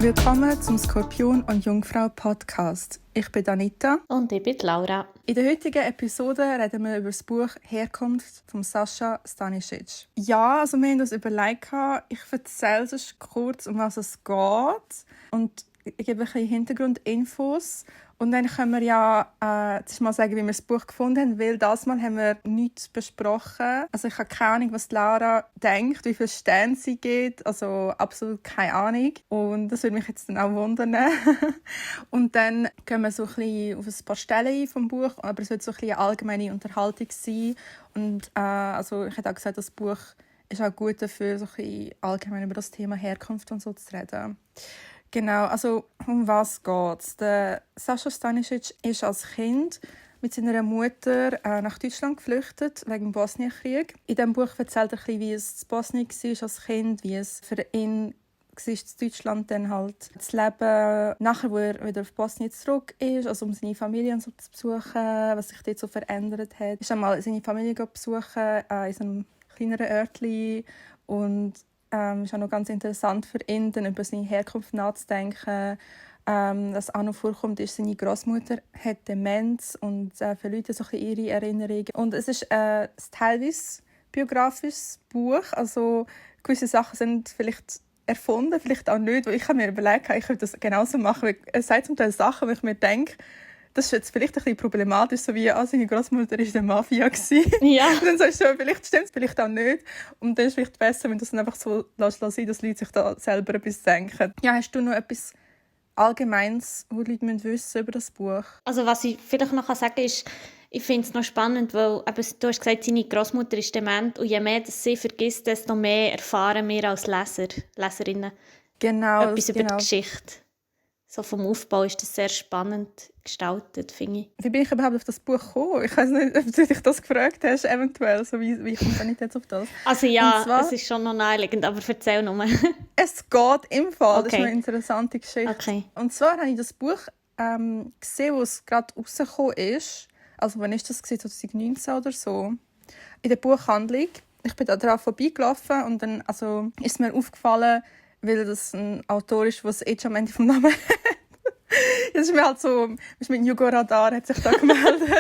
Willkommen zum Skorpion und Jungfrau Podcast. Ich bin Anita. Und ich bin Laura. In der heutigen Episode reden wir über das Buch «Herkunft» von Sascha Stanisic. Ja, also wir haben uns überlegt, ich erzähle es kurz, um was es geht. Und ich gebe ein bisschen Hintergrundinfos. Und dann können wir zuerst mal sagen, wie wir das Buch gefunden haben, weil das Mal haben wir nichts besprochen. Also ich habe keine Ahnung, was Laura denkt, wie viele Sterne sie gibt. Also absolut keine Ahnung. Und das würde mich jetzt dann auch wundern. Und dann gehen wir so ein bisschen auf ein paar Stellen ein vom Buch, aber es wird so ein bisschen eine allgemeine Unterhaltung sein. Und also ich hätte auch gesagt, das Buch ist auch gut dafür, so ein bisschen allgemein über das Thema Herkunft und so zu reden. Genau, also um was geht's? Der Sascha Stanisic ist als Kind mit seiner Mutter nach Deutschland geflüchtet, wegen dem Bosnienkrieg. In diesem Buch erzählt er ein bisschen, wie es in Bosnien war als Kind, wie es für ihn war, in Deutschland dann halt zu leben. Nachher, wo er wieder auf Bosnien zurück ist, also um seine Familie und so zu besuchen, was sich dort so verändert hat. Ist einmal seine Familie besuchen in so einem kleineren Örtchen und ist auch noch ganz interessant für ihn, dann über seine Herkunft nachzudenken. Was auch noch vorkommt, ist, seine Großmutter hat Demenz und für Leute so ein bisschen ihre Erinnerungen. Und es ist ein teilweise biografisches Buch. Also gewisse Sachen sind vielleicht erfunden, vielleicht auch nicht. Weil ich habe mir überlegt, ich könnte das genauso machen. Weil es sagt zum Teil Sachen, wo ich mir denke, das ist jetzt vielleicht ein bisschen problematisch, so wie seine Großmutter war in der Mafia. Ja. Und dann sagst du, vielleicht stimmt es, vielleicht auch nicht. Und dann ist es vielleicht besser, wenn du es dann einfach so lässt, dass Leute sich da selber etwas denken. Ja, hast du noch etwas Allgemeines, was Leute wissen müssen über das Buch? Also was ich vielleicht noch sagen kann, ist, ich finde es noch spannend, weil du hast gesagt, seine Großmutter ist dement und je mehr das sie vergisst, desto mehr erfahren wir als Leserinnen etwas über die Geschichte. So vom Aufbau ist das sehr spannend gestaltet, finde ich. Wie bin ich überhaupt auf das Buch gekommen? Ich weiß nicht, ob du dich das gefragt hast, eventuell. So wie kommt man nicht jetzt auf das? Also ja, zwar, es ist schon noch naheliegend, aber erzähl nur. Es geht im Fall. Okay. Das ist eine interessante Geschichte. Okay. Und zwar habe ich das Buch gesehen, wo es gerade rausgekommen ist. Also wann ist das? 2019 oder so. In der Buchhandlung. Ich bin da daran vorbeigelaufen und dann ist mir aufgefallen, weil das ein Autor ist, der das H am Ende vom Namen hat. Das ist mir halt so, mit Hugo Radar hat sich da gemeldet.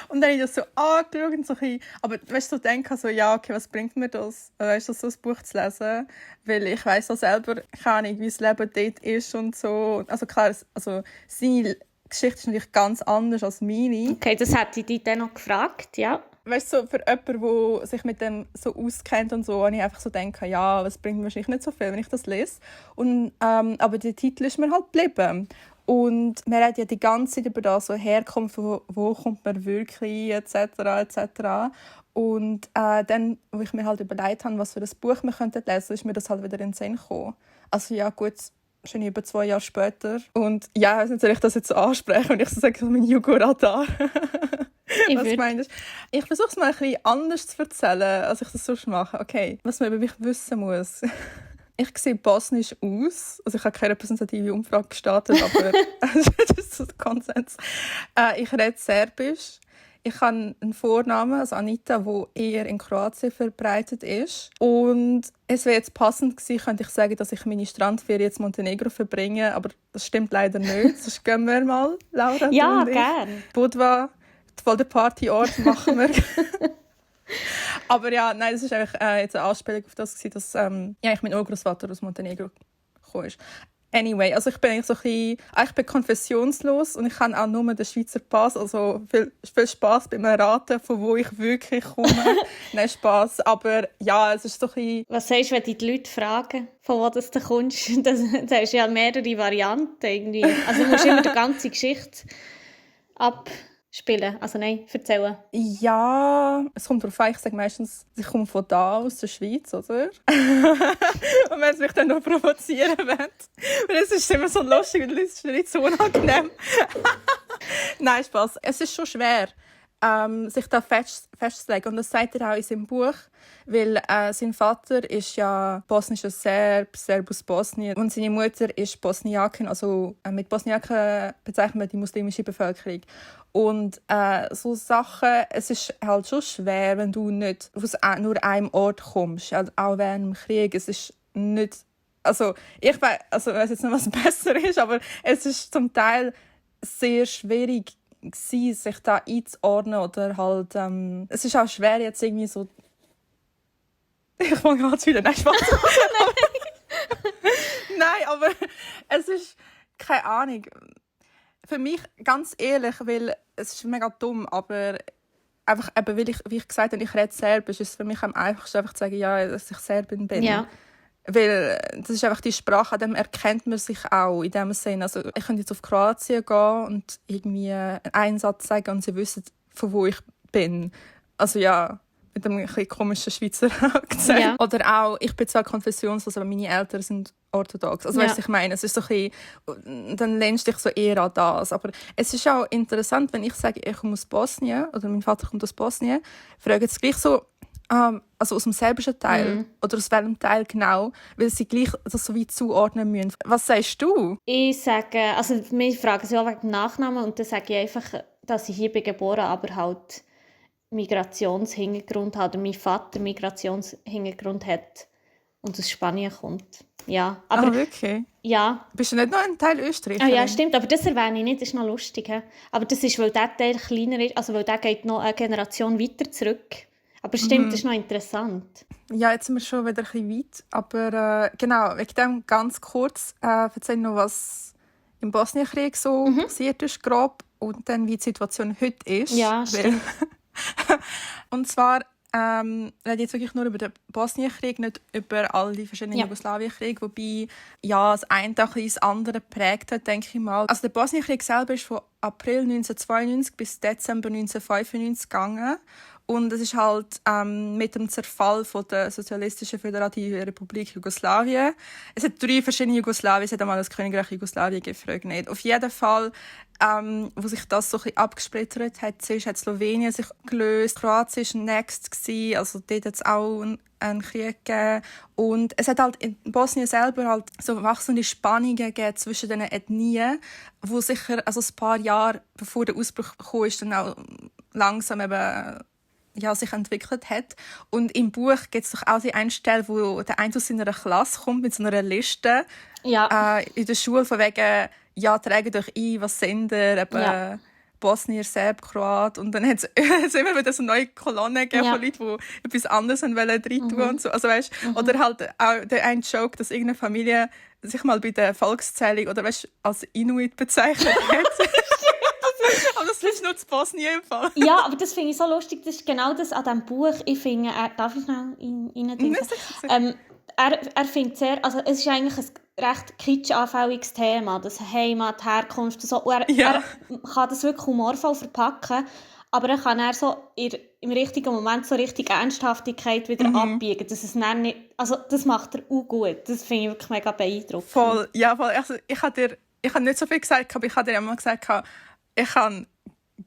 Und dann habe ich das so angeschaut und so ein bisschen, aber weißt du, so denke so, ja, okay, was bringt mir das, weißt du, so ein Buch zu lesen? Weil ich weiss auch selber, keine Ahnung, wie das Leben dort ist und so. Also klar, seine Geschichte ist natürlich ganz anders als meine. Okay, das hätte ich dich dann noch gefragt, ja. Weißt du, so für jemanden, der sich mit dem so auskennt und so, habe ich einfach so denke, ja, es bringt mir wahrscheinlich nicht so viel, wenn ich das lese. Und, aber der Titel ist mir halt geblieben. Und man redet ja die ganze Zeit über das, so Herkunft, wo kommt man wirklich, etc. etc. Und dann, wo ich mir halt überlegt habe, was für ein Buch wir lesen könnten, ist mir das halt wieder in den Sinn gekommen. Also ja, gut, schon über 2 Jahre später. Und ja, ich weiß nicht, soll ich das jetzt so ansprechen, wenn ich so sage, mein Hugo-Radar. Was meinst du? Ich versuche es mal ein bisschen anders zu erzählen, als ich das sonst mache. Okay, was man über mich wissen muss. Ich sehe bosnisch aus. Also ich habe keine repräsentative Umfrage gestartet, aber das ist so der Konsens. Ich rede Serbisch. Ich habe einen Vornamen, also Anita, der eher in Kroatien verbreitet ist. Und es wäre jetzt passend gewesen, könnte ich sagen, dass ich meine Strandferien in Montenegro verbringe, aber das stimmt leider nicht. Sonst gehen wir mal, Laura. Ja, gerne. Budva, voll der Partyort machen wir. Aber ja, nein, das ist eigentlich jetzt eine Anspielung auf das, dass ich mein Urgroßvater aus Montenegro gekommen ist. Anyway, also ich bin eigentlich so ein bisschen, ich bin konfessionslos und ich habe auch nur den Schweizer Pass, also viel Spass beim Erraten, von wo ich wirklich komme. Nein, Spass, aber ja, es ist so ein bisschen... Was sagst du, wenn dich die Leute fragen, von wo du kommst? Da hast du ja mehrere Varianten irgendwie. Also du musst immer die ganze Geschichte abspielen, also nein, erzählen. Ja, es kommt darauf an, ich sage meistens, ich komme von da, aus der Schweiz, oder? Und wenn es mich dann noch provozieren will, weil es ist immer so lustig und es ist nicht so unangenehm. Nein, Spaß. Es ist schon schwer, sich da festzulegen. Und das sagt er auch in seinem Buch, weil sein Vater ist ja bosnischer Serb, Serbus Bosnien, und seine Mutter ist Bosniakin, also mit Bosniaken bezeichnen wir die muslimische Bevölkerung. Und so Sachen, es ist halt schon schwer, wenn du nicht aus nur einem Ort kommst, also auch während dem Krieg. Es ist nicht Also, ich weiß jetzt nicht, was besser ist, aber es ist zum Teil sehr schwierig gewesen, sich da einzuordnen oder halt, es ist auch schwer jetzt irgendwie so. Ich fange gerade wieder, nein, Spaß. Nein, aber es ist keine Ahnung. Für mich ganz ehrlich, weil es ist mega dumm, aber einfach eben, weil wie ich gesagt habe, ich rede Serbisch, ist es für mich am einfachsten einfach zu sagen, ja, dass ich Serbin bin. Ja. Weil das ist einfach die Sprache, an dem erkennt man sich auch in dem Sinne. Also ich könnte jetzt auf Kroatien gehen und irgendwie einen Satz sagen und sie wissen, von wo ich bin. Also ja, mit einem ein komischen Schweizer Akzent. Ja. Oder auch, ich bin zwar konfessionslos, aber meine Eltern sind orthodox. Also weißt du, ich meine, es ist so ein bisschen, dann lehnst du dich so eher an das. Aber es ist auch interessant, wenn ich sage, ich komme aus Bosnien oder mein Vater kommt aus Bosnien, fragen sie gleich so, also aus dem serbischen Teil oder aus welchem Teil genau, weil sie gleich das so weit zuordnen müssen. Was sagst du? Ich sage, also wir fragen sich auch wegen dem Nachnamen und dann sage ich einfach, dass ich hier bin geboren, aber halt Migrationshintergrund hat, oder mein Vater Migrationshintergrund hat und aus Spanien kommt. Ja, aber wirklich? Ja. Bist du nicht noch ein Teil Österreich? Ja, stimmt, aber das erwähne ich nicht, das ist noch lustig. He? Aber das ist, weil der Teil kleiner ist, also weil der geht noch eine Generation weiter zurück. Aber stimmt, das ist noch interessant. Ja, jetzt sind wir schon wieder ein bisschen weit, aber genau, wegen dem ganz kurz erzähl noch, was im Bosnienkrieg so passiert ist, grob, und dann wie die Situation heute ist. Ja, stimmt. Und zwar rede ich jetzt wirklich nur über den Bosnienkrieg, nicht über all die verschiedenen Jugoslawienkriege, wobei ja, das eine auch das andere geprägt hat, denke ich mal. Also der Bosnienkrieg selber ist von April 1992 bis Dezember 1995 gegangen. Und es ist halt mit dem Zerfall von der Sozialistischen Föderativen Republik Jugoslawien. Es hat 3 verschiedene Jugoslawien, es hat einmal das Königreich Jugoslawien gefragt. Nicht. Auf jeden Fall, wo sich das so ein bisschen abgesplittert hat, hat Slowenien sich gelöst, Kroatien war next gewesen, also dort hat es auch einen Krieg gegeben. Und es hat halt in Bosnien selber halt so wachsende Spannungen gegeben zwischen den Ethnien, wo sicher also ein paar Jahre bevor der Ausbruch kam, ist dann auch langsam eben sich entwickelt hat. Und im Buch gibt es doch auch die eine Stelle, wo der eine aus seiner Klasse kommt mit so einer Liste in der Schule von wegen, ja, tragt euch ein, was sind ihr, eben Bosnier, Serb, Kroat. Und dann hat es immer wieder so neue Kolonnen gegeben von Leuten, die etwas anderes rein tun und so. Also, weißt, oder halt auch der ein Joke, dass irgendeine Familie sich mal bei der Volkszählung oder weißt, als Inuit bezeichnet hat. Aber das ist nur zu Bosnien im Fall. Ja, aber das finde ich so lustig. Das ist genau das an diesem Buch. Ich finde, darf ich noch rein? Er findet sehr, also es ist eigentlich ein recht kitschanfälliges Thema, das Heimat, Herkunft und so. Und er kann das wirklich humorvoll verpacken, aber er kann er so im richtigen Moment so richtig Ernsthaftigkeit wieder abbiegen. Dass es nicht, also das macht er auch gut. Das finde ich wirklich mega beeindruckend. Voll. Also, ich habe nicht so viel gesagt, aber ich habe dir immer gesagt, ich habe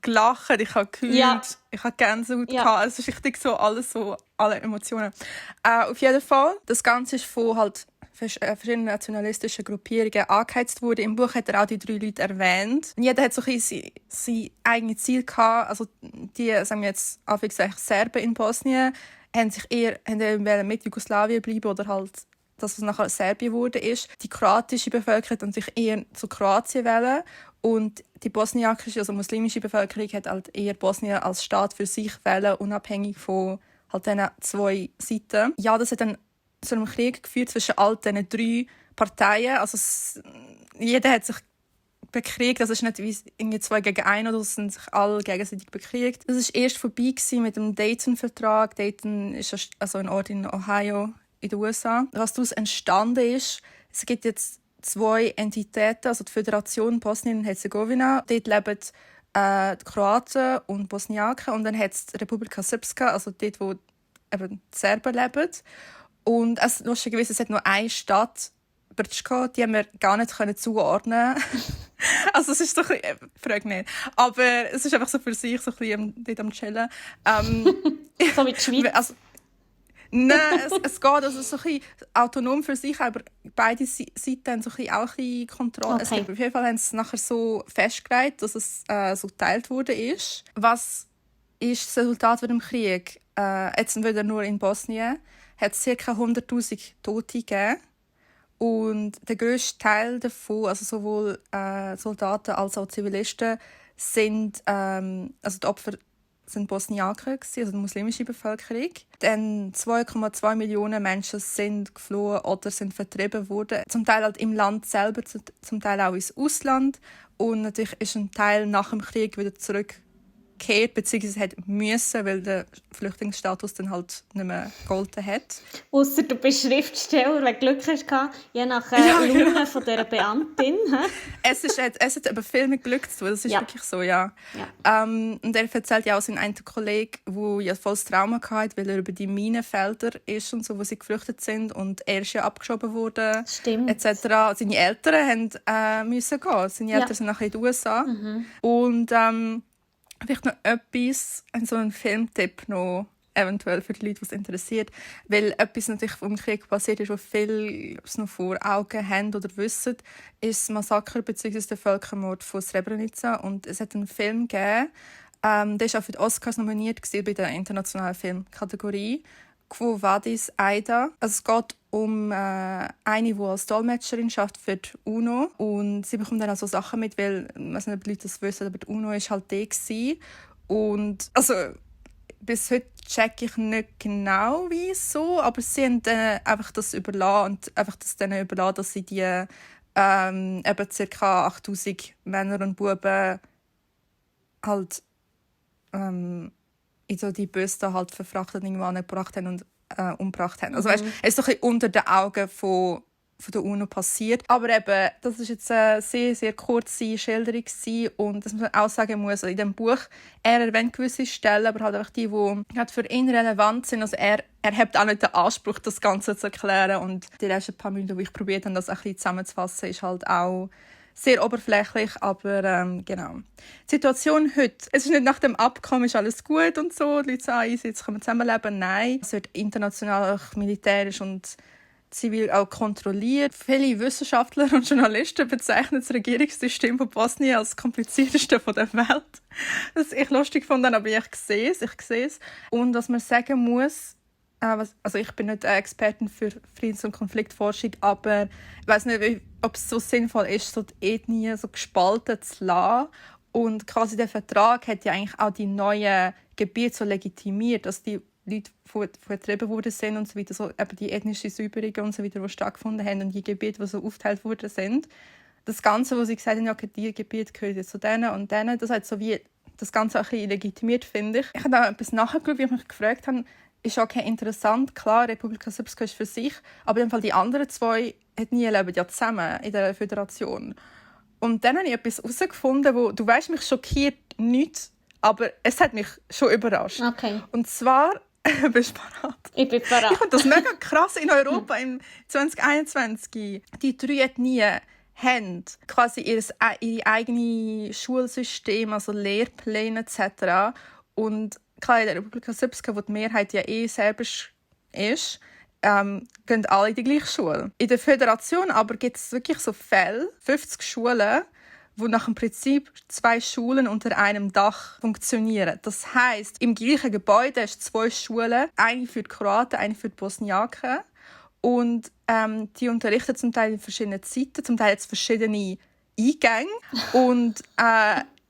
gelacht, ich habe geheult, ich habe Gänsehaut gehabt. Es ist richtig so, alle Emotionen. Auf jeden Fall, das Ganze ist von halt verschiedenen nationalistischen Gruppierungen angeheizt worden. Im Buch hat er auch die 3 Leute erwähnt. Jeder hat so ein bisschen sein eigenes Ziel gehabt. Also die, sagen wir jetzt, Serben in Bosnien, haben eher mit Jugoslawien bleiben oder halt das, was nachher Serbien wurde, ist. Die kroatische Bevölkerung hat sich eher zu Kroatien wählen und die bosniakische, also muslimische Bevölkerung hat halt eher Bosnien als Staat für sich wählen, unabhängig von halt diesen 2 Seiten. Ja, das hat dann zu einem Krieg geführt zwischen all diesen 3 Parteien. Also jeder hat sich bekriegt. Das ist nicht wie irgendwie 2 gegen 1 oder sind sich alle gegenseitig bekriegt. Das war erst vorbei mit dem Dayton-Vertrag. Dayton ist also ein Ort in Ohio in den USA. Was daraus entstanden ist, es gibt jetzt 2 Entitäten, also die Föderation Bosnien und Herzegowina. Dort leben die Kroaten und Bosniaken. Und dann hat es die Republika Srpska, also dort, wo eben die Serben leben. Und lustigerweise, es hat nur eine Stadt, Brčko, die haben wir gar nicht zuordnen. Also es ist so ein bisschen, frag nicht. Aber es ist einfach so für sich so ein bisschen dort am Chillen. So wie die Schweiz. Also, nein, es geht also so ein bisschen autonom für sich, aber beide Seiten haben so ein bisschen auch ein bisschen Kontrolle. Okay. Auf jeden Fall haben sie es nachher so festgelegt, dass es so geteilt wurde. Was ist das Resultat von dem Krieg? Jetzt wieder nur in Bosnien hat es ca. 100'000 Tote gegeben. Und der grösste Teil davon, also sowohl Soldaten als auch Zivilisten, sind, also die Opfer sind Bosniaken, also die muslimische Bevölkerung. Dann 2,2 Millionen Menschen sind geflohen oder sind vertrieben worden. Zum Teil halt im Land selber, zum Teil auch ins Ausland. Und natürlich ist ein Teil nach dem Krieg wieder zurückgekehrt, beziehungsweise hat müssen, weil der Flüchtlingsstatus dann halt nicht mehr gegolten hat. Ausser du bist Schriftsteller, wenn du Glück hast, je nach Laune von dieser Beamtin. Es hat aber viel mit Glück zu tun, das ist wirklich so, ja. Und er erzählt ja auch seinen einen Kollegen, der ja volles Trauma hatte, weil er über die Minenfelder ist und so, wo sie geflüchtet sind und er ist ja abgeschoben worden, etc. Seine Eltern mussten gehen. Seine Eltern sind nachher in die USA. Und vielleicht noch etwas, so ein Filmtipp noch, eventuell für die Leute, die es interessiert. Weil etwas natürlich vom Krieg passiert ist, was viele es noch vor Augen haben oder wissen, ist das Massaker bzw. der Völkermord von Srebrenica. Und es hat einen Film gegeben, der war auch für die Oscars nominiert bei der internationalen Filmkategorie. Quo Vadis Aida. Also es geht um eine, die als Dolmetscherin arbeitet für die UNO. Und sie bekommt dann auch so Sachen mit, weil, ich weiß nicht, ob die Leute das wissen, aber die UNO war halt die gewesen. Und also, bis heute checke ich nicht genau, wieso, aber sie haben dann einfach das überlassen und einfach das denen überlassen, dass sie die eben ca. 8000 Männer und Buben halt in so die Bösten halt verfrachtet und irgendwann gebracht haben und umgebracht haben. Also weißt, es ist so ein bisschen unter den Augen von der UNO passiert. Aber eben, das war jetzt eine sehr, sehr kurze Schilderung gewesen. Und dass man auch sagen muss, also in dem Buch, er erwähnt gewisse Stellen, aber halt einfach die für ihn relevant sind. Also er hat auch nicht den Anspruch, das Ganze zu erklären. Und die letzten paar Minuten, wo ich probiert habe, das ein bisschen zusammenzufassen, ist halt auch sehr oberflächlich, aber genau. Die Situation heute, es ist nicht nach dem Abkommen, ist alles gut und so, die Leute sagen, jetzt können wir zusammenleben. Nein, es wird international, militärisch und zivil auch kontrolliert. Viele Wissenschaftler und Journalisten bezeichnen das Regierungssystem von Bosnien als das komplizierteste der Welt. Das ich lustig fand, aber ich sehe es. Und was man sagen muss, also ich bin nicht eine Expertin für Friedens- und Konfliktforschung, aber ich weiß nicht, ob es so sinnvoll ist, so die Ethnie so gespalten zu lassen. Und quasi der Vertrag hat ja eigentlich auch die neuen Gebiete so legitimiert, dass die Leute vertrieben worden sind und so weiter, so eben die ethnischen Säuberungen und so weiter, die stattgefunden haben und die Gebiete, die so aufgeteilt worden sind. Das Ganze, was sie gesagt haben, ja, die Gebiete gehören jetzt zu denen und denen, das hat so wie das Ganze auch ein bisschen legitimiert, finde ich. Ich habe da etwas nachgeschaut, wie ich mich gefragt habe, ist okay, interessant, klar, Republika Srpska ist für sich, aber in dem Fall die anderen zwei leben ja zusammen in der Föderation. Und dann habe ich etwas herausgefunden, wo, du weißt, mich schockiert nichts, aber es hat mich schon überrascht. Okay. Und zwar, bist du bereit? Ich bin bereit. Ich finde das mega krass in Europa im 2021. Die 3 Ethnien haben quasi ihr eigenes Schulsystem, also Lehrpläne etc. Und klar, in der Republika Srpska, wo die Mehrheit ja selber ist, gehen alle in die gleiche Schule. In der Föderation aber gibt es wirklich so Fälle, 50 Schulen, wo nach dem Prinzip 2 Schulen unter einem Dach funktionieren. Das heisst, im gleichen Gebäude hast du 2 Schulen, eine für die Kroaten, eine für die Bosniaken. Und die unterrichten zum Teil in verschiedenen Zeiten, zum Teil jetzt verschiedene Eingänge. Und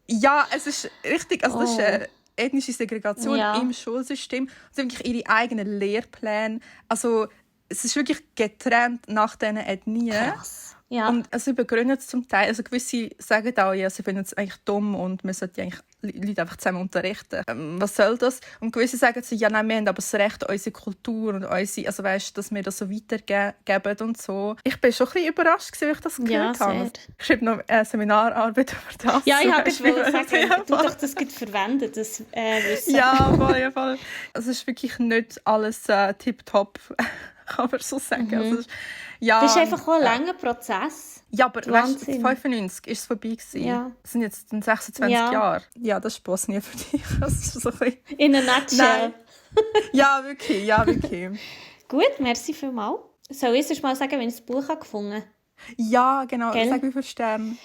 ja, es ist richtig, also das ist ethnische Segregation im Schulsystem. Sie haben wirklich ihre eigenen Lehrpläne. Also es ist wirklich getrennt nach diesen Ethnien. Krass. Ja. Und also begründet es zum Teil, also gewisse sagen auch, ja, sie finden es eigentlich dumm und man sollte eigentlich Leute einfach zusammen unterrichten. Was soll das? Und gewisse sagen so, ja, nein, wir haben aber das Recht, unsere Kultur und unsere, also weißt, dass wir das so weitergeben und so. Ich bin schon ein bisschen überrascht, als ich das gehört habe. Ich schreibe noch eine Seminararbeit über das. Ja, ich habe gesagt, du doch das verwenden, das Wissen. Ja, voll. Also es ist wirklich nicht alles tipptopp, kann man so sagen. Also, ja, das ist einfach auch ein langer Prozess. Ja, aber weißt, 1995 war es vorbei. Ja. Das sind jetzt 26 Jahre. Ja, das ist Bosnien für dich. Das ist so ein bisschen... In a nutshell. Ja, wirklich. Gut, merci vielmals. Soll ich erst mal sagen, wenn ich das Buch gefunden habe? Ja, genau. Sag, wie viele Sterne?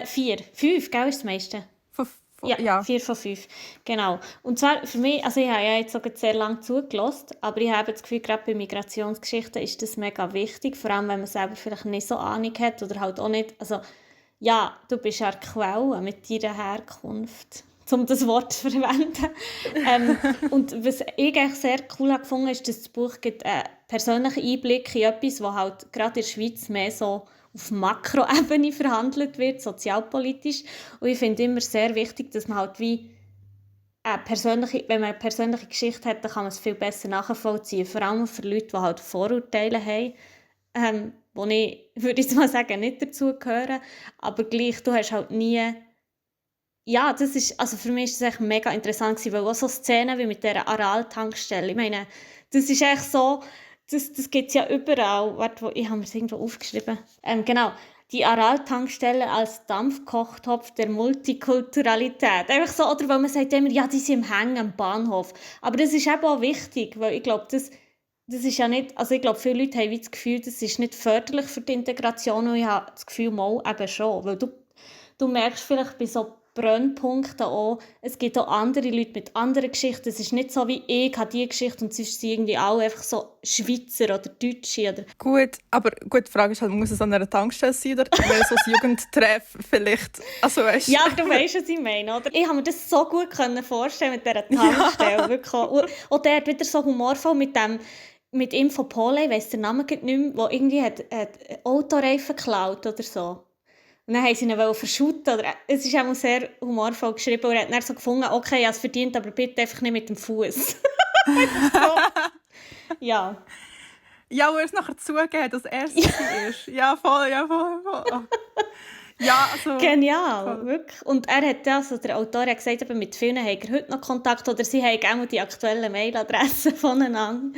4. 5, gell, ist das meiste? Von Ja, 4 von 5. Genau. Und zwar für mich, also ich habe ja jetzt sogar sehr lange zugelassen, aber ich habe das Gefühl, gerade bei Migrationsgeschichten ist das mega wichtig, vor allem wenn man selber vielleicht nicht so Ahnung hat oder halt auch nicht, also ja, du bist ja Quelle mit deiner Herkunft, um das Wort zu verwenden. Und was ich eigentlich sehr cool habe gefunden, ist, dass das Buch gibt einen persönlichen Einblick in etwas, was halt gerade in der Schweiz mehr so auf Makroebene verhandelt wird, sozialpolitisch. Und ich finde immer sehr wichtig, dass man halt wie wenn man eine persönliche Geschichte hat, dann kann man es viel besser nachvollziehen. Vor allem für Leute, die halt Vorurteile haben, wo ich, würde ich mal sagen, nicht dazugehören. Aber gleich, du hast halt nie... Ja, das ist, also für mich ist es echt mega interessant gewesen, weil auch so Szenen wie mit dieser Aral-Tankstelle, ich meine, das ist echt so... Das gibt es ja überall. Warte, ich habe es irgendwo aufgeschrieben. Genau. Die Aral-Tankstelle als Dampfkochtopf der Multikulturalität. Einfach so, oder weil man sagt immer, ja, die sind im Hängen am Bahnhof. Aber das ist eben auch wichtig, weil ich glaube, das ist ja nicht, also ich glaube, viele Leute haben das Gefühl, das ist nicht förderlich für die Integration und ich habe das Gefühl, mal eben schon. Weil du merkst vielleicht bei so Brennpunkten auch, es gibt auch andere Leute mit anderen Geschichten. Es ist nicht so wie ich habe diese Geschichte und sonst sind irgendwie alle einfach so Schweizer oder Deutsche. Oder gut, aber die Frage ist halt, muss es an einer Tankstelle sein oder wäre so ein Jugendtreff vielleicht? Also, weißt, ja, du weißt, was ich meine, oder? Ich konnte mir das so gut vorstellen mit dieser Tankstelle. Ja. Wirklich. Und der hat wieder so humorvoll mit Infopole, ich weiss den Namen nicht mehr, der irgendwie hat Autoreifen geklaut oder so. Und dann wollten sie ihn verschütten. Oder, es ist auch sehr humorvoll geschrieben. Und er hat dann so gefunden, okay, ich habe es verdient, aber bitte einfach nicht mit dem Fuß. Ja. Ja, wo er es nachher zugegeben, dass er es ist. Ja, voll. Oh. Ja, also... Genial, voll. Wirklich. Und er hat also, der Autor hat gesagt, mit vielen hat er heute noch Kontakt oder sie haben auch die aktuellen Mailadressen voneinander.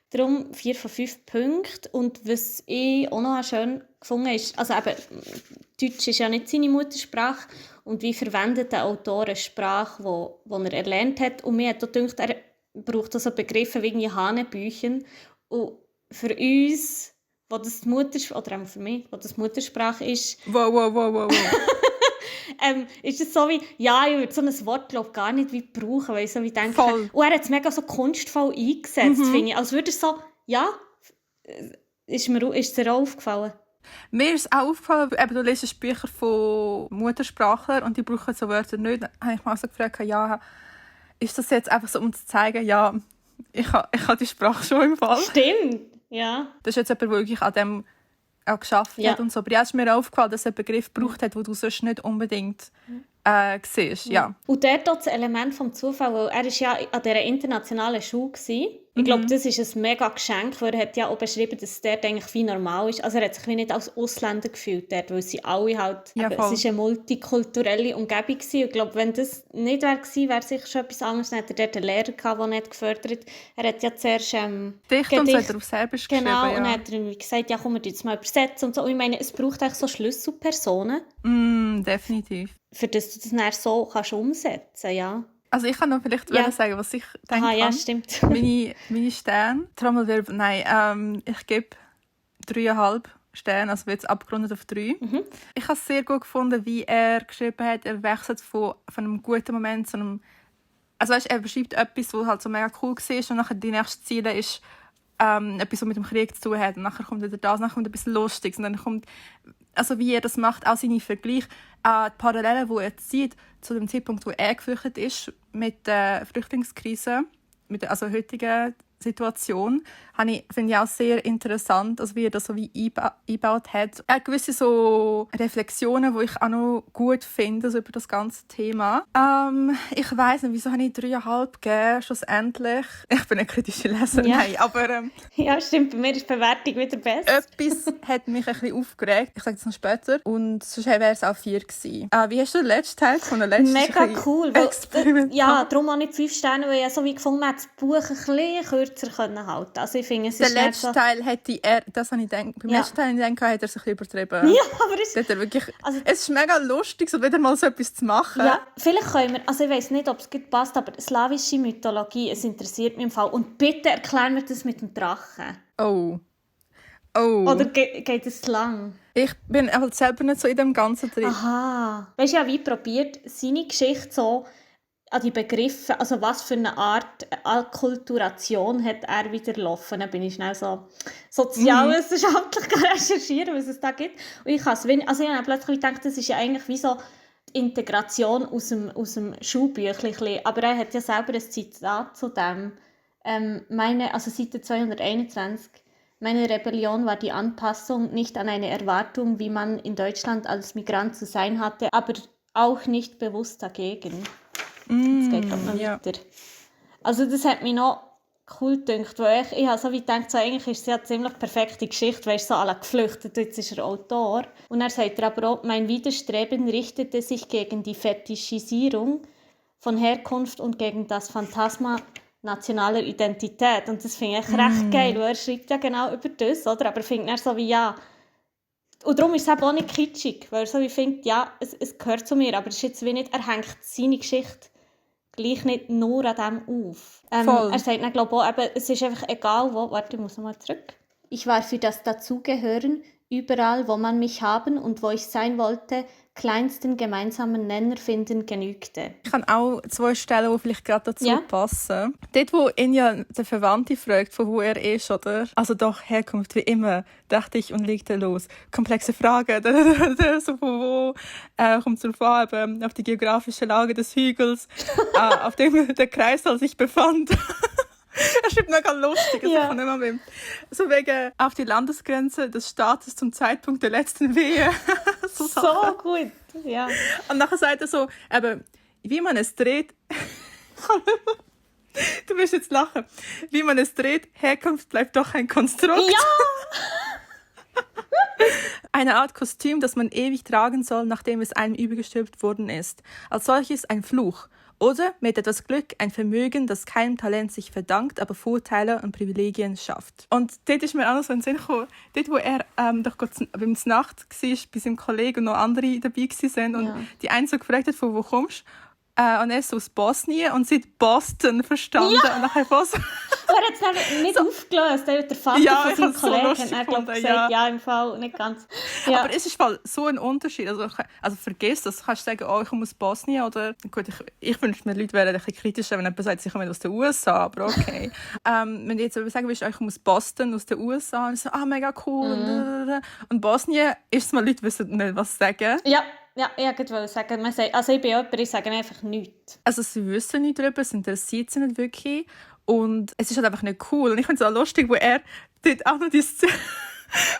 Darum 4 von 5 Punkten. Und was ich auch noch schön gefunden ist, also eben, Deutsch ist ja nicht seine Muttersprache und wie verwendet der Autor eine Sprache, die er erlernt hat. Und mir hat auch gedacht, er braucht auch so Begriffe wie Hanebüchen. Und für uns, wo das die Muttersprache, oder auch für mich, wo das Muttersprache ist... Wow. ist es so wie, ja, ich würde so ein Wort glaub, gar nicht wie brauchen, weil ich so wie denke, und er hat es mega so kunstvoll eingesetzt, finde ich. Als würde er so, ja, ist es dir auch aufgefallen? Mir ist auch aufgefallen, eben, du liest Bücher von Muttersprachlern und die brauchen so Wörter nicht. Dann habe ich mich also gefragt, ja, ist das jetzt einfach so, um zu zeigen, ja, ich habe die Sprache schon im Fall. Stimmt, ja. Das ist jetzt jemand, der wirklich an dem auch geschafft hat und so. Aber jetzt ist mir aufgefallen, dass er einen Begriff gebraucht hat, den du sonst nicht unbedingt siehst. Ja. Und dort das Element vom Zufall, weil er war ja an dieser internationalen Schule gewesen. Ich glaube, das ist ein mega Geschenk, weil er hat ja auch beschrieben, dass es dort eigentlich wie normal ist. Also er hat sich wie nicht als Ausländer gefühlt dort, weil sie alle halt, es war eine multikulturelle Umgebung gewesen. Ich glaube, wenn das nicht gewesen wäre, sicher schon etwas anderes. Dann hat er dort einen Lehrer gehabt, der nicht gefördert. Er hat ja zuerst Gedicht und so hat er auf Serbisch geschrieben. Genau, und dann hat er gesagt, ja komm, wir jetzt mal übersetzen und so. Und ich meine, es braucht eigentlich so Schlüsselpersonen. Definitiv. Für das du das dann so kannst umsetzen, ja. Also ich kann noch vielleicht sagen, was ich denke. Ja, stimmt. Meine Sterne, Trommelwirbel, nein, ich gebe 3,5 Sterne, also jetzt abgerundet auf 3. Ich habe es sehr gut gefunden, wie er geschrieben hat. Er wechselt von einem guten Moment zu einem... Also weißt, er beschreibt etwas, was halt so mega cool war und nachher die nächste Ziele ist etwas, was mit dem Krieg zu tun hat. Und nachher kommt wieder das, nachher kommt etwas Lustiges und dann kommt... Also wie er das macht, auch seine Vergleiche, die Parallelen, die er zieht zu dem Zeitpunkt, wo er geflüchtet ist mit der Flüchtlingskrise, mit der heutigen Situation, finde ich auch sehr interessant, also wie er das so wie eingebaut hat. Er hat gewisse so Reflexionen, die ich auch noch gut finde, also über das ganze Thema. Ich weiss nicht, wieso habe ich 3,5 gegeben, schlussendlich. Ich bin eine kritische Leserin, nein, aber... ja, stimmt, bei mir ist die Bewertung wieder besser. Etwas hat mich ein bisschen aufgeregt, ich sage das noch später, und sonst wäre es auch 4 gewesen. Wie hast du den letzten Teil von der letzten Mega cool, weil, ja, darum habe ich 5 Sterne, weil ich so wie gefunden habe, das Buch ein bisschen kürzer können halten. Also ich finde, es ist der letzte Teil hätte er, das habe ich gedacht, beim letzten Teil habe ich gedacht, hat er sich übertrieben. Ja, aber es ist mega lustig, so wieder mal so etwas zu machen. Ja, vielleicht können wir, also ich weiss nicht, ob es gut passt, aber slawische Mythologie, es interessiert mich im Fall. Und bitte erklär mir das mit dem Drachen. Oh, Oh. Oder geht es lang? Ich bin halt selber nicht so in dem Ganzen drin. Aha. Weißt du, ja, wie probiert seine Geschichte so an die Begriffe, also was für eine Art Akkulturation hat er wieder laufen? Dann bin ich schnell so sozialwissenschaftlich recherchieren, was es da gibt. Und ich habe plötzlich gedacht, das ist ja eigentlich wie so Integration aus dem Schulbüchlein. Aber er hat ja selber ein Zitat zu dem. Seite 221. Meine Rebellion war die Anpassung nicht an eine Erwartung, wie man in Deutschland als Migrant zu sein hatte, aber auch nicht bewusst dagegen. Jetzt geht es noch weiter. Also das hat mich noch cool gedacht, weil ich habe so wie gedacht, so, eigentlich ist es ja eine ziemlich perfekte Geschichte, weil so alle geflüchtet, jetzt ist er Autor. Und er sagt aber auch, mein Widerstreben richtete sich gegen die Fetischisierung von Herkunft und gegen das Phantasma nationaler Identität. Und das finde ich recht geil, weil er schreibt ja genau über das, oder? Aber findet er so wie, ja... Und darum ist es eben auch nicht kitschig, weil er so wie findet, ja, es gehört zu mir, aber es ist jetzt wie nicht, er hängt seine Geschichte gleich nicht nur an dem auf. Er sagt dann, glaube ich, auch, eben, es ist einfach egal wo... Warte, ich muss nochmal zurück. Ich war für das Dazugehören überall, wo man mich haben und wo ich sein wollte, kleinsten gemeinsamen Nenner finden genügte. Ich habe auch 2 Stellen, die vielleicht gerade dazu passen. Dort, wo ihn ja der Verwandte fragt, von wo er ist, oder? Also doch, Herkunft wie immer, dachte ich und legte los. Komplexe Frage, so von wo kommt es darauf an, auf die geografische Lage des Hügels, auf dem der Kreissaal sich befand. Er schreibt noch ganz lustig, so wegen auf die Landesgrenze des Staates zum Zeitpunkt der letzten Wehe. so gut, ja. Und nachher sagt er so, eben, wie man es dreht, du wirst jetzt lachen, wie man es dreht, Herkunft bleibt doch ein Konstrukt. Ja! Eine Art Kostüm, das man ewig tragen soll, nachdem es einem übergestülpt worden ist. Als solches ein Fluch. Oder mit etwas Glück ein Vermögen, das keinem Talent sich verdankt, aber Vorteile und Privilegien schafft. Und dort ist mir auch noch so in den Sinn gekommen, dort, wo er doch beim Nacht war, bei seinem Kollegen und noch andere dabei waren und die eine so gefragt hat, von wo kommst du? Und er ist aus Bosnien und sie hat Boston verstanden. Ja. Und nachher er hat es nicht aufgelöst. Der Vater von seinem Kollegen hat gesagt, ja, im Fall nicht ganz. Ja. Aber es ist so ein Unterschied. Also vergiss das. Du kannst sagen, ich komme aus Bosnien. Oder, gut, ich wünsche mir, Leute wären ein bisschen kritischer, wenn jemand sagt, ich komme aus den USA. Aber okay. Wenn du jetzt sagen willst, ich komme aus Boston, aus den USA, und so, mega cool. Und Bosnien ist es mal, Leute wissen nicht, was sagen. Ja, ich wollte sagen, also ich bin jemand, ich sage einfach nichts. Also sie wissen nicht darüber, es interessiert sie nicht wirklich und es ist halt einfach nicht cool. Und ich finde es auch lustig, wo er dort auch noch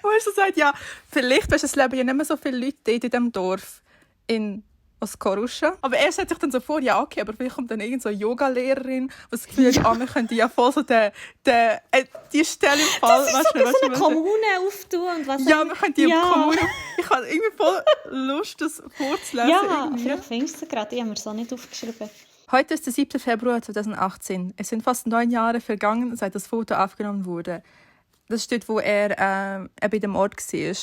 wo er so sagt, ja, vielleicht es leben ja nicht mehr so viele Leute dort in diesem Dorf in Oskoruscha. Aber er stellt sich dann so vor, ja okay, aber vielleicht kommt dann irgend so eine Yoga-Lehrerin, was das Gefühl hat, wir könnten ja voll so die Stelle im Fall... Das ist so eine Kommune auftun und was... Ja, wir können die Kommune... Ich habe irgendwie voll Lust, das vorzulesen. Ja, vielleicht findest du es gerade. Ich habe mir so nicht aufgeschrieben. Heute ist der 7. Februar 2018. Es sind fast 9 Jahre vergangen, seit das Foto aufgenommen wurde. Das steht, wo er bei dem Ort war.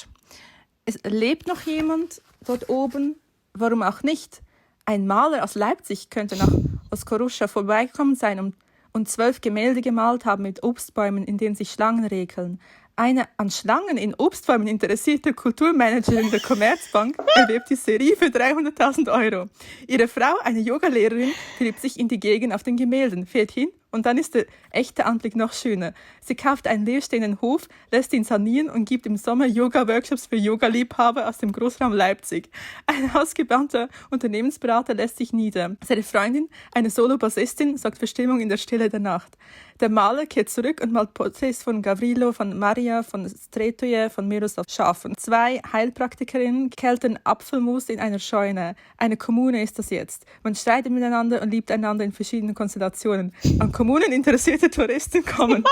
Es lebt noch jemand dort oben? Warum auch nicht? Ein Maler aus Leipzig könnte nach Oskoruscha vorbeigekommen sein und 12 Gemälde gemalt haben mit Obstbäumen, in denen sich Schlangen regeln. Eine an Schlangen in Obstbäumen interessierte Kulturmanagerin der Commerzbank erwirbt die Serie für 300.000 €. Ihre Frau, eine Yogalehrerin, verliebt sich in die Gegend auf den Gemälden, fährt hin und dann ist der echte Anblick noch schöner. Sie kauft einen leerstehenden Hof, lässt ihn sanieren und gibt im Sommer Yoga-Workshops für Yoga-Liebhaber aus dem Großraum Leipzig. Ein ausgebannter Unternehmensberater lässt sich nieder. Seine Freundin, eine Solo-Bassistin, sorgt für Stimmung in der Stille der Nacht. Der Maler kehrt zurück und malt Porträts von Gavrilo, von Maria, von Stretoje, von Miroslav Schafen. 2 Heilpraktikerinnen keltern Apfelmus in einer Scheune. Eine Kommune ist das jetzt. Man streitet miteinander und liebt einander in verschiedenen Konstellationen. An Kommunen interessierte Touristen kommen.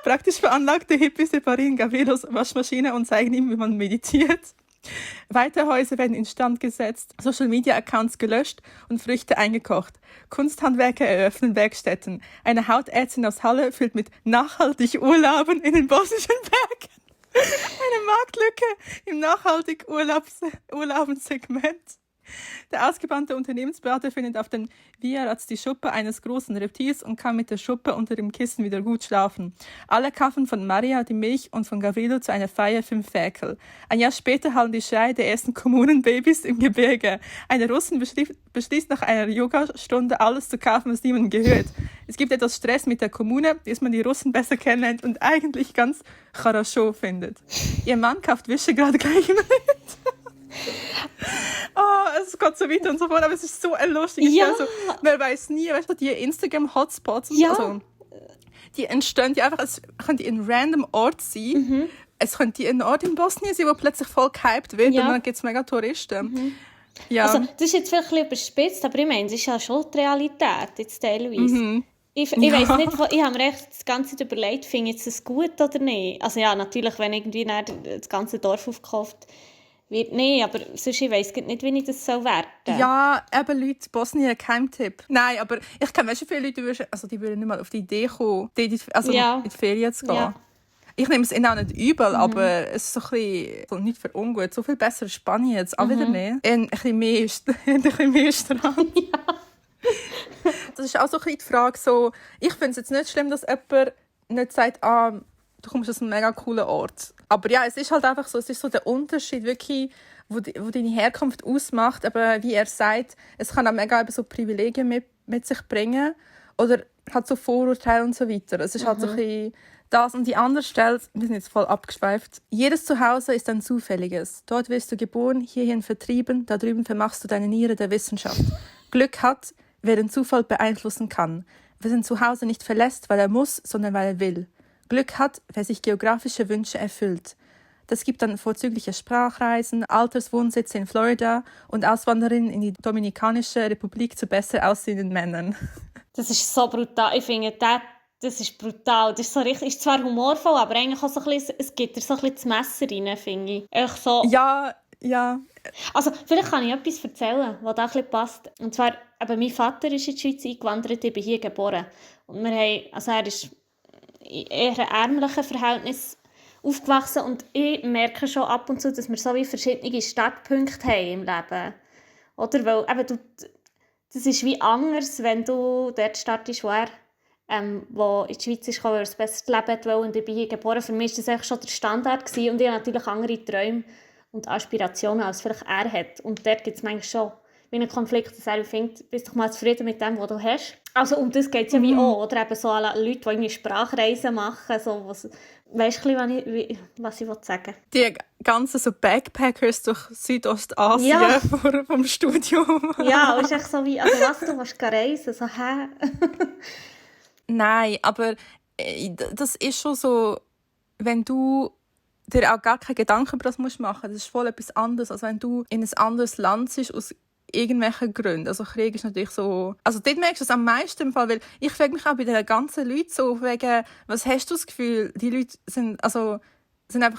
Praktisch veranlagte Hippies reparieren Gavrilos Waschmaschine und zeigen ihm, wie man meditiert. Weitere Häuser werden instand gesetzt, Social-Media-Accounts gelöscht und Früchte eingekocht. Kunsthandwerker eröffnen Werkstätten. Eine Hautärztin aus Halle füllt mit nachhaltig Urlauben in den bosnischen Bergen eine Marktlücke im nachhaltig Urlaubensegment. Der ausgebannte Unternehmensberater findet auf den Vieratz die Schuppe eines großen Reptils und kann mit der Schuppe unter dem Kissen wieder gut schlafen. Alle kaufen von Maria die Milch und von Gavrilo zu einer Feier 5 Ferkel. Ein Jahr später hallen die Schreie der ersten Kommunenbabys im Gebirge. Eine Russin beschließt nach einer Yogastunde alles zu kaufen, was niemandem gehört. Es gibt etwas Stress mit der Kommune, bis man die Russen besser kennenlernt und eigentlich ganz Charaschow findet. Ihr Mann kauft Visegrad gleich mit. Es geht so weiter und so fort, aber es ist so ein lustiges Spiel. Also, man weiß nie, weißt du, die Instagram-Hotspots, also, die entstehen ja einfach, es könnte ein random Ort sein. Es könnte ein Ort in Bosnien sein, wo plötzlich voll gehypt wird und dann gibt es mega Touristen. Ja. Also, das ist jetzt vielleicht ein bisschen überspitzt, aber ich meine, es ist ja schon die Realität, jetzt teilweise. Ich weiss nicht, ich habe mir echt das Ganze überlegt, finde ich das gut oder nicht. Also ja, natürlich, wenn irgendwie das ganze Dorf aufgekauft wird, nee, aber sonst, ich weiss nicht, wie ich das werten soll. Ja, eben Leute, Bosnien, kein Tipp. Nein, aber ich kenne weißt du, viele Leute, die würden nicht mal auf die Idee kommen, in die Ferien zu gehen. Ja. Ich nehme es ihnen auch nicht übel, aber es ist so ein bisschen so nicht für ungut. So viel besser als Spanien jetzt auch wieder nicht. Ein bisschen mehr Strand. Ja. Das ist auch so ein bisschen die Frage, so, ich finde es jetzt nicht schlimm, dass jemand nicht sagt, du kommst aus einem mega coolen Ort. Aber ja, es ist halt einfach so, es ist so der Unterschied wirklich, wo deine Herkunft ausmacht. Aber wie er sagt, es kann auch mega so Privilegien mit sich bringen oder hat so Vorurteile und so weiter. Es ist halt so ein bisschen das. Und die andere Stelle, wir sind jetzt voll abgeschweift. Jedes Zuhause ist ein zufälliges. Dort wirst du geboren, hierhin vertrieben, da drüben vermachst du deine Niere der Wissenschaft. Glück hat, wer den Zufall beeinflussen kann. Wer sein Zuhause nicht verlässt, weil er muss, sondern weil er will. Glück hat, wer sich geografische Wünsche erfüllt. Das gibt dann vorzügliche Sprachreisen, Alterswohnsitze in Florida und Auswanderungen in die Dominikanische Republik zu besser aussehenden Männern. Das ist so brutal. Ich finde, das ist brutal. Das ist so richtig, ist zwar humorvoll, aber eigentlich auch so ein bisschen, es gibt dir so ein bisschen das Messer rein, finde ich. Echt so. Ja. Also, vielleicht kann ich etwas erzählen, was da ein bisschen passt. Und zwar, eben, mein Vater ist in die Schweiz eingewandert, ich bin hier geboren. Und er ist in eher ärmlichen Verhältnissen aufgewachsen und ich merke schon ab und zu, dass wir so wie verschiedene Startpunkte haben im Leben. Oder? Weil eben das ist wie anders, wenn du dort startest, wo er wo in die Schweiz ist gekommen, weil er ein besseres Leben wollte und ich bin hier geboren. Für mich war das eigentlich schon der Standard gewesen. Und ich habe natürlich andere Träume und Aspirationen, als vielleicht er hat. Und dort gibt es manchmal schon wie einen Konflikt, dass er findet, bist doch mal zufrieden mit dem, was du hast. Also um das geht es ja wie auch. Oder eben so Leute, die irgendwie Sprachreisen machen. So, weißt du, was ich sagen will? Die ganzen so Backpackers durch Südostasien vom Studium. Ja, und es ist echt so wie, also was, du willst reisen? So, hä? Nein, aber das ist schon so, wenn du dir auch gar keine Gedanken über das machen musst, das ist voll etwas anderes, als wenn du in ein anderes Land bist, aus irgendwelchen Gründen. Also Krieg ist natürlich so... Also dort merkst du es am meisten im Fall, weil ich frage mich auch bei den ganzen Leuten so, wegen, was hast du das Gefühl, die Leute sind einfach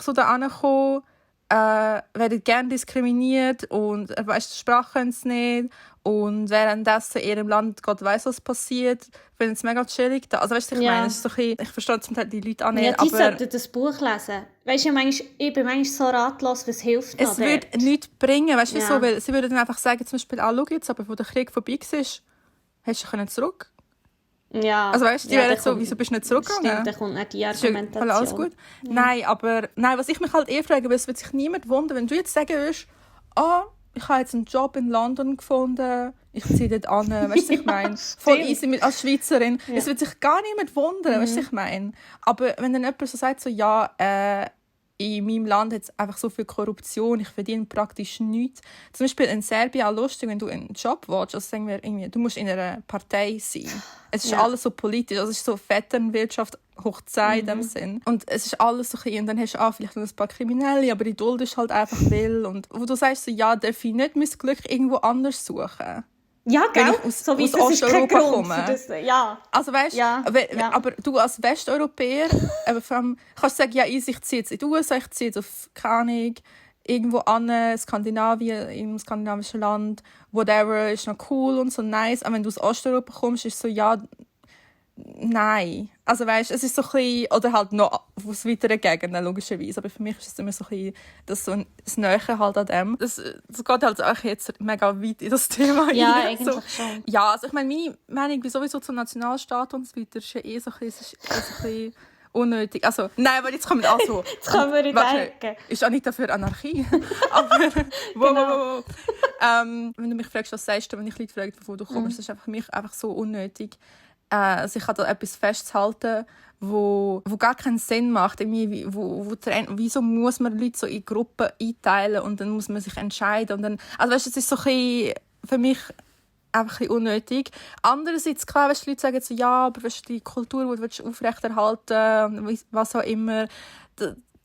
so da angekommen, werden gerne diskriminiert und weißt, die Sprache können sie nicht und währenddessen in ihrem Land Gott weiss, was passiert, finden es mega chillig da. Also weißt du, ich meine, es ist so ein bisschen, ich verstehe zum Teil die Leute auch nicht. Ja, die sollten das Buch lesen. Weißt du, ich bin manchmal so ratlos, was hilft noch. Es würde nichts bringen, weißt du, wieso? Weil sie würden dann einfach sagen, zum Beispiel, schau jetzt, aber wo der Krieg vorbei war, hast du zurück. Ja. Also weißt du, die wären so, wieso bist du nicht zurückgegangen? Stimmt, dann kommt nicht die Argumentation. Alles gut. Ja. Nein, was ich mich halt frage, weil es wird sich niemand wundern, wenn du jetzt sagen würdest, ich habe jetzt einen Job in London gefunden, ich ziehe dort an, weißt du, ich meine, voll easy als Schweizerin. Ja. Es wird sich gar niemand wundern, weißt du, ich meine. Aber wenn dann jemand so sagt, so, in meinem Land hat es einfach so viel Korruption, ich verdiene praktisch nichts. Zum Beispiel in Serbien auch lustig, wenn du einen Job willst, also sagen wir irgendwie, du musst in einer Partei sein. Es ist alles so politisch, also es ist so Vetternwirtschaft hoch 10 in dem Sinn. Und es ist alles so und dann hast du vielleicht noch ein paar Kriminelle, aber die Duld ist halt einfach will. Und wo du sagst, so, darf ich nicht mein Glück irgendwo anders suchen? Ja, gell? Wenn ich aus Osteuropa komme. Das, ja. Also weißt, aber du als Westeuropäer kannst sagen, ich ziehe jetzt in die USA, ich ziehe jetzt auf, keine Ahnung, irgendwo an, Skandinavien, in einem skandinavischen Land, whatever, ist noch cool und so nice. Aber wenn du aus Osteuropa kommst, ist so, Nein. Also weißt, es ist so ein bisschen, oder halt noch aus weiteren Gegenden, logischerweise. Aber für mich ist es immer so ein bisschen das Nähe halt an dem. Das geht halt auch jetzt mega weit in das Thema ja, rein. eigentlich so. schon. Ja, also ich meine, meine Meinung sowieso zum Nationalstaat und so weiter ist ja so ein bisschen unnötig. Also, nein, aber jetzt kommt auch so. Jetzt kommen wir in die Ecke. Ist auch nicht dafür Anarchie. Aber, wow. Wenn du mich fragst, was sagst du, wenn ich Leute frage, wovon du kommst, das ist für mich einfach so unnötig. Also ich habe da etwas festzuhalten, wo gar keinen Sinn macht. Wieso muss man Leute so in Gruppen einteilen und dann muss man sich entscheiden? Und dann, also weißt, das ist so ein bisschen, für mich einfach ein bisschen unnötig. Andererseits, klar, weißt, die Leute sagen so, ja, aber weißt, die Kultur, die willst du aufrechterhalten, was auch immer.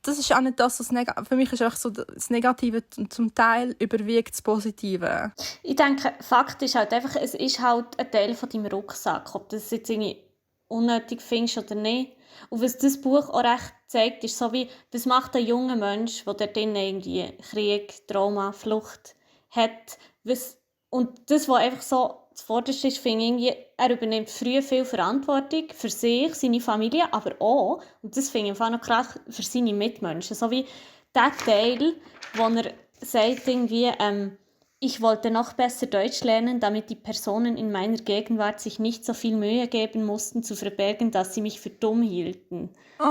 Das ist auch nicht das, was für mich ist einfach so das Negative zum Teil überwiegt das Positive. Ich denke, Fakt ist halt einfach, es ist halt ein Teil von deinem Rucksack, ob du das jetzt irgendwie unnötig findest oder nicht. Und was das Buch auch recht zeigt, ist so wie, das macht ein junger Mensch, der dort irgendwie Krieg, Trauma, Flucht hat. Und das, was einfach so zuvorderst ist, finde ich, er übernimmt früh viel Verantwortung für sich, seine Familie, aber auch, und das finde ich noch krass, für seine Mitmenschen. So wie der Teil, wo er sagt, irgendwie, ich wollte noch besser Deutsch lernen, damit die Personen in meiner Gegenwart sich nicht so viel Mühe geben mussten, zu verbergen, dass sie mich für dumm hielten. Oh,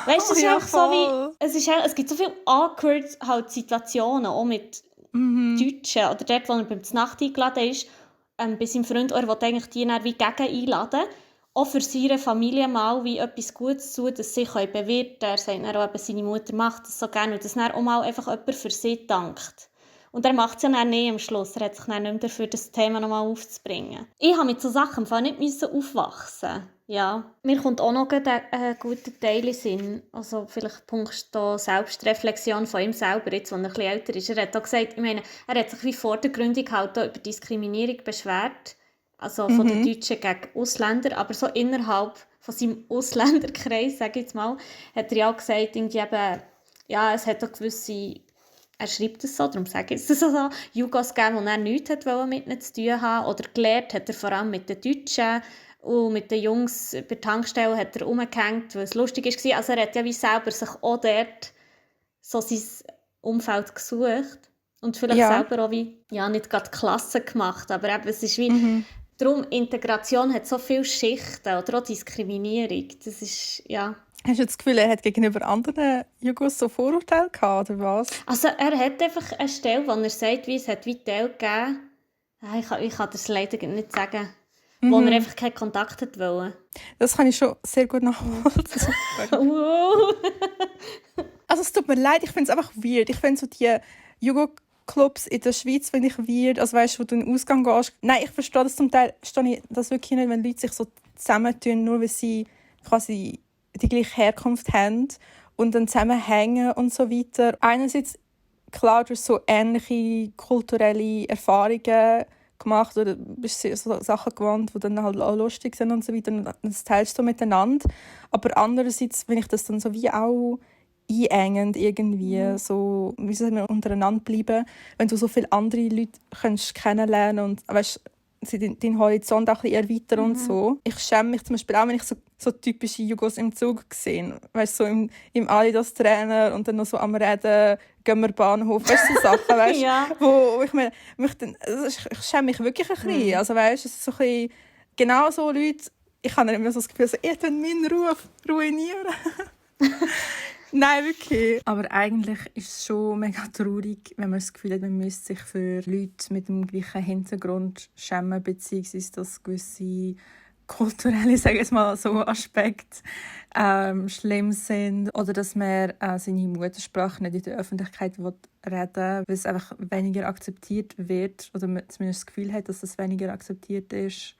weißt du, es ist ja, auch so wie, es gibt so viele awkward halt Situationen, auch mit Deutschen, oder dort, wo er beim Znacht eingeladen ist, bei seinem Freund, er will eigentlich die dann wie gegen einladen, auch für seine Familie mal wie etwas Gutes zu tun, dass sie bewirten können. Er sagt dann auch, seine Mutter macht das so gerne und dass dann auch mal einfach jemand für sie dankt. Und er macht es ja dann nicht am Schluss. Er hat sich dann nicht mehr dafür, das Thema nochmal aufzubringen. Ich habe mit solchen Sachen nicht aufwachsen. Ja. Mir kommt auch noch ein guter Teil in den Sinn. Also vielleicht Punkt da Selbstreflexion von ihm selber, jetzt, als er ein bisschen älter ist. Er hat auch gesagt, ich meine, er hat sich wie vor der Gründung halt auch über Diskriminierung beschwert. Also von den Deutschen gegen Ausländer. Aber so innerhalb von seinem Ausländerkreis, sage ich jetzt mal, hat er ja auch gesagt, irgendwie eben, ja, es hat auch gewisse... Er schreibt es so, darum sage ich es so, Jugos gegeben, die er nichts mit ihnen zu tun haben. Oder gelernt hat er vor allem mit den Deutschen. Und mit den Jungs bei der Tankstelle hat er rumgehängt, weil es lustig war. Also er hat ja wie selber sich auch dort so sein Umfeld gesucht. Und vielleicht selber auch wie, ja, nicht gerade Klassen gemacht, aber eben, es ist wie... Darum, Integration hat so viele Schichten oder auch Diskriminierung. Das ist, ja... Hast du das Gefühl, er hat gegenüber anderen Jugos so Vorurteile gehabt, oder was? Also er hat einfach eine Stelle, wo er sagt, wie es hat wie Teil gegeben. Ich kann das leider nicht sagen. Wo er einfach keinen Kontakt hat wollen. Das kann ich schon sehr gut nachvollziehen. Also es tut mir leid, ich finde es einfach weird. Ich finde so die Jugo-Clubs in der Schweiz finde ich weird. Also weißt du, wo du in den Ausgang gehst. Nein, ich verstehe das zum Teil, verstehe ich das wirklich nicht, wenn Leute sich so zusammentun, nur weil sie quasi die gleiche Herkunft haben und dann zusammenhängen und so weiter. Einerseits, klar, du hast so ähnliche kulturelle Erfahrungen gemacht oder bist so Sachen gewohnt, die dann halt auch lustig sind und so weiter. Und das teilst du miteinander. Aber andererseits finde ich das dann so wie auch einengend irgendwie, so, wie soll man untereinander bleiben, wenn du so viele andere Leute kennenlernen und weißt, deinen Horizont auch ein bisschen erweitern und so. Ich schäme mich zum Beispiel auch, wenn ich so typische Jugos im Zug sehe. Weißt du, so im Adidas-Trainer und dann noch so am Reden, gehen wir Bahnhof, weißt du, so Sachen, weißt ja. wo ich mir ich schäme mich wirklich ein bisschen. Also weißt, es ist so ein bisschen, genau so Leute, ich habe immer so das Gefühl, so, ihr wollt meinen Ruf ruinieren. Nein, wirklich. Aber eigentlich ist es schon mega traurig, wenn man das Gefühl hat, man müsste sich für Leute mit dem gleichen Hintergrund schämen, beziehungsweise dass gewisse kulturelle, sage ich mal, so Aspekte schlimm sind. Oder dass man seine Muttersprache nicht in der Öffentlichkeit reden will, weil es einfach weniger akzeptiert wird. Oder man zumindest das Gefühl hat, dass es weniger akzeptiert ist.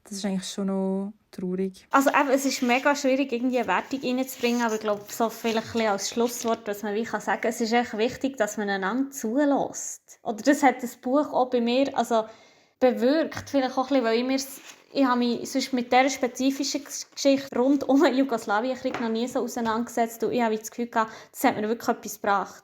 Das ist eigentlich schon noch traurig. Also eben, es ist mega schwierig, irgendwie eine Wertung reinzubringen, aber ich glaube, so vielleicht als Schlusswort, was man wie sagen kann, es ist echt wichtig, dass man einander zulässt. Oder das hat das Buch auch bei mir bewirkt, vielleicht auch ein bisschen, weil ich habe mich sonst mit dieser spezifischen Geschichte rund um den Jugoslawienkrieg noch nie so auseinandergesetzt und ich habe das Gefühl gehabt, das hat mir wirklich etwas gebracht.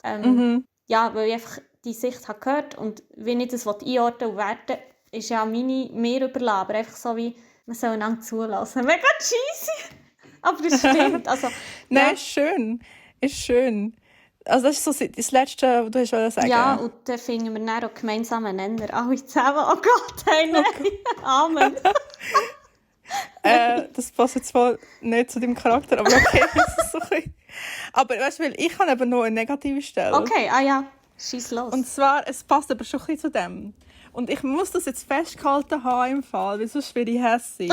Ja, weil ich einfach die Sicht habe gehört und wenn ich das einordnen und werten ist ja mir überlassen, aber einfach so wie Man soll einander zulassen. Mega cheesy. Aber das stimmt. Also, Nein, ist schön. Also das ist so das Letzte, was du hast sagen. Ja, und dann finden wir dann auch gemeinsamen Nenner. Alle zusammen. Oh Gott, hey, nein. Amen. Das passt jetzt zwar nicht zu deinem Charakter, aber okay. Das ist so ein... Aber weißt du, ich habe eben noch eine negative Stelle. Okay, ja. Schieß los. Und zwar, es passt aber schon ein bisschen zu dem. Und ich muss das jetzt festgehalten haben im Fall, weil sonst werde ich hässig.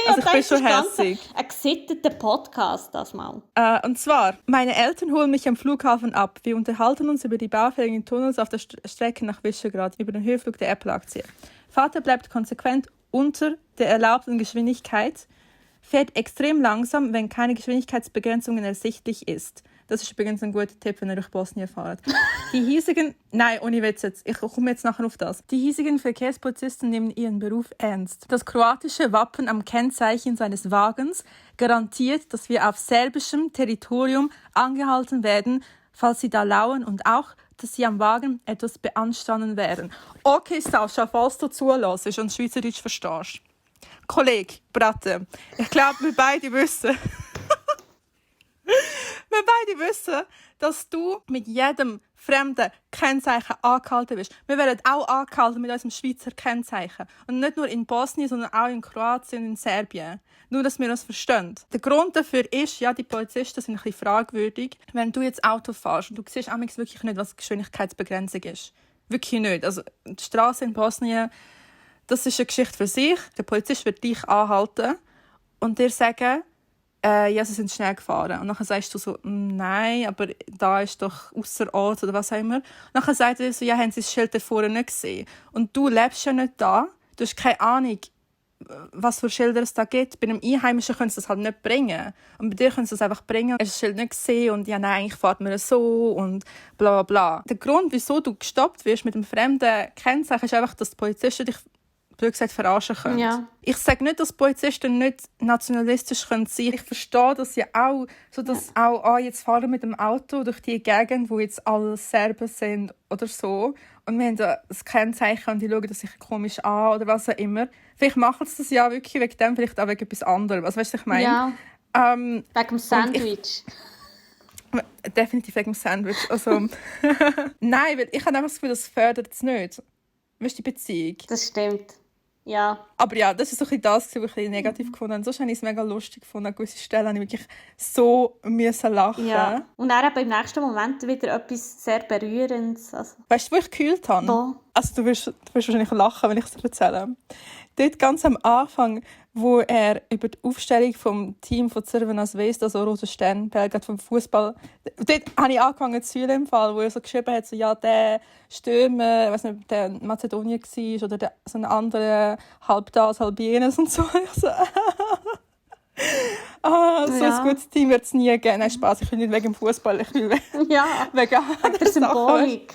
Also ich bin schon hässig. Ein gesitteter Podcast, das mal. Und zwar, meine Eltern holen mich am Flughafen ab. Wir unterhalten uns über die baufälligen Tunnels auf der Strecke nach Visegrad, über den Höhenflug der Apple-Aktie. Vater bleibt konsequent unter der erlaubten Geschwindigkeit, fährt extrem langsam, wenn keine Geschwindigkeitsbegrenzung ersichtlich ist. Das ist übrigens ein guter Tipp, wenn ihr durch Bosnien fahrt. Nein, ohne Witz jetzt. Ich komme jetzt nachher auf das. Die hiesigen Verkehrspolizisten nehmen ihren Beruf ernst. Das kroatische Wappen am Kennzeichen seines Wagens garantiert, dass wir auf serbischem Territorium angehalten werden, falls sie da lauern, und auch, dass sie am Wagen etwas beanstanden werden. Okay, Sascha, falls du zulässt und Schweizerdeutsch verstehst. Kollege, Bratte, ich glaube, wir beide wissen, dass du mit jedem fremden Kennzeichen angehalten bist. Wir werden auch angehalten mit unserem Schweizer Kennzeichen. Und nicht nur in Bosnien, sondern auch in Kroatien und in Serbien. Nur, dass wir das verstehen. Der Grund dafür ist, ja, die Polizisten sind ein bisschen fragwürdig. Wenn du jetzt Auto fährst und du siehst wirklich nicht, was die Geschwindigkeitsbegrenzung ist. Wirklich nicht. Also die Straße in Bosnien, das ist eine Geschichte für sich. Der Polizist wird dich anhalten und dir sagen, ja, sie sind schnell gefahren. Und dann sagst du so, nein, aber da ist doch ausser Ort oder was auch immer. Und dann sagt er so, ja, haben sie das Schild da vorne nicht gesehen? Und du lebst ja nicht da. Du hast keine Ahnung, was für Schilder es da gibt. Bei einem Einheimischen können sie das halt nicht bringen. Und bei dir können sie das einfach bringen. Hast du das Schild nicht gesehen und ja, nein, eigentlich fährt man so und bla bla bla. Der Grund, wieso du gestoppt wirst mit einem fremden Kennzeichen, ist einfach, dass die Polizisten dich blöd gesagt verarschen können. Ja. Ich sage nicht, dass Polizisten nicht nationalistisch sein können. Ich verstehe das ja auch, so dass auch jetzt fahren mit dem Auto durch die Gegend, wo jetzt alle Serben sind oder so, und wir haben das Kennzeichen und die schauen das sich komisch an oder was auch immer. Vielleicht machen sie das ja wirklich wegen dem, vielleicht auch wegen etwas anderem. Also, weißt du, was ich meine? Ja. Wegen dem Sandwich. Definitiv wegen dem Sandwich. Also, nein, weil ich habe einfach das Gefühl, das fördert es nicht. Weißt du, die Beziehung? Das stimmt. Ja. Aber ja, das ist so ein bisschen das, was ich negativ gefunden habe. Sonst habe ich es mega lustig gefunden. An gewissen Stellen habe ich wirklich so lachen. Ja. Und dann eben im nächsten Moment wieder etwas sehr Berührendes. Also. Weißt du, wo ich gekühlt habe? Wo? Also du wirst wahrscheinlich lachen, wenn ich es dir erzähle. Dort ganz am Anfang, wo er über die Aufstellung vom Team von Crvena Zvezda, also Roter Stern, Belgrad vom Fußball, dort habe ich angefangen zu fühlen im Fall, wo er so geschrieben hat, so, ja, der Stürmer, ich weiß nicht, ob der in Mazedonien war oder so ein anderer, halb das, halb jenes und so. Ich so, ein gutes Team wird es nie geben. Nein, Spaß, ich will nicht wegen dem Fußball, ich will wegen der Symbolik.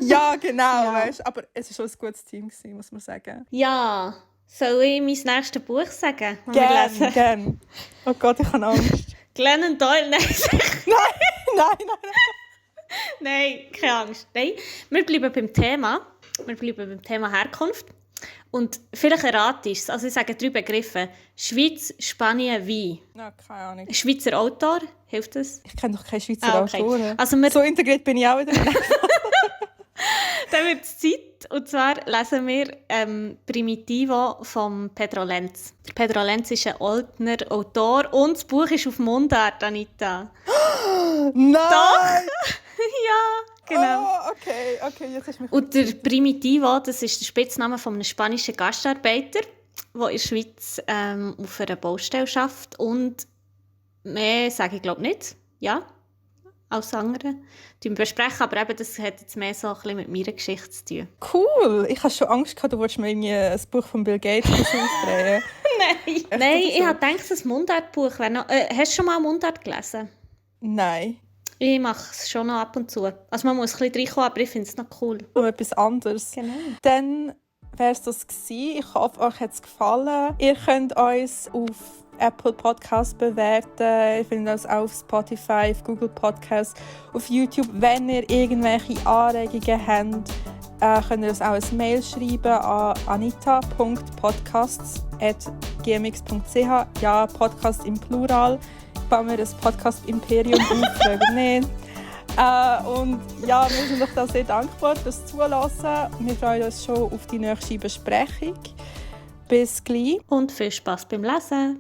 Ja, genau, ja. Weißt, aber es war schon ein gutes Team gewesen, muss man sagen. Ja, soll ich mein nächstes Buch sagen? Gerne. Oh Gott, ich habe Angst. Glennon Doyle, nein. Nein. Nein, keine Angst. Nein, wir bleiben beim Thema. Wir bleiben beim Thema Herkunft. Und vielleicht erratest du es. Also ich sage 3 Begriffe. Schweiz, Spanien, Wein. Ja, keine Ahnung. Schweizer Autor, hilft das? Ich kenne doch keine Schweizer Autoren. Also so integriert bin ich auch wieder. Dann wird es Zeit. Und zwar lesen wir Primitivo von Pedro Lenz. Pedro Lenz ist ein Oldner Autor und das Buch ist auf Mundart, Anita. Nein! Doch! Ja, genau. Oh, okay, jetzt ist mich. Und der Primitivo, das ist der Spitzname von einem spanischen Gastarbeiter, der in der Schweiz auf einer Baustelle arbeitet. Und mehr sage ich glaube nicht. Ja, als andere. Wir besprechen, aber eben, das hat jetzt mehr so ein bisschen mit meiner Geschichte zu tun. Cool! Ich hatte schon Angst, du wolltest mir ein Buch von Bill Gates aufdrehen. Nein, ich habe gedacht, das Mundart-Buch wäre noch... hast du schon mal Mundart gelesen? Nein. Ich mache es schon noch ab und zu. Also man muss ein bisschen reinkommen, aber ich finde es noch cool. Um etwas anderes. Genau. Dann wäre es das gewesen. Ich hoffe, euch hat es gefallen. Ihr könnt uns auf Apple Podcasts bewerten. Ihr findet uns auch auf Spotify, auf Google Podcasts, auf YouTube. Wenn ihr irgendwelche Anregungen habt, könnt ihr uns auch ein Mail schreiben an anita.podcasts@ podcast.gmx.ch. Ja, Podcast im Plural. Ich baue mir ein Podcast-Imperium auf, frage nicht. Und ja, wir sind doch da sehr dankbar fürs Zuhören. Wir freuen uns schon auf die nächste Besprechung. Bis gleich. Und viel Spass beim Lesen.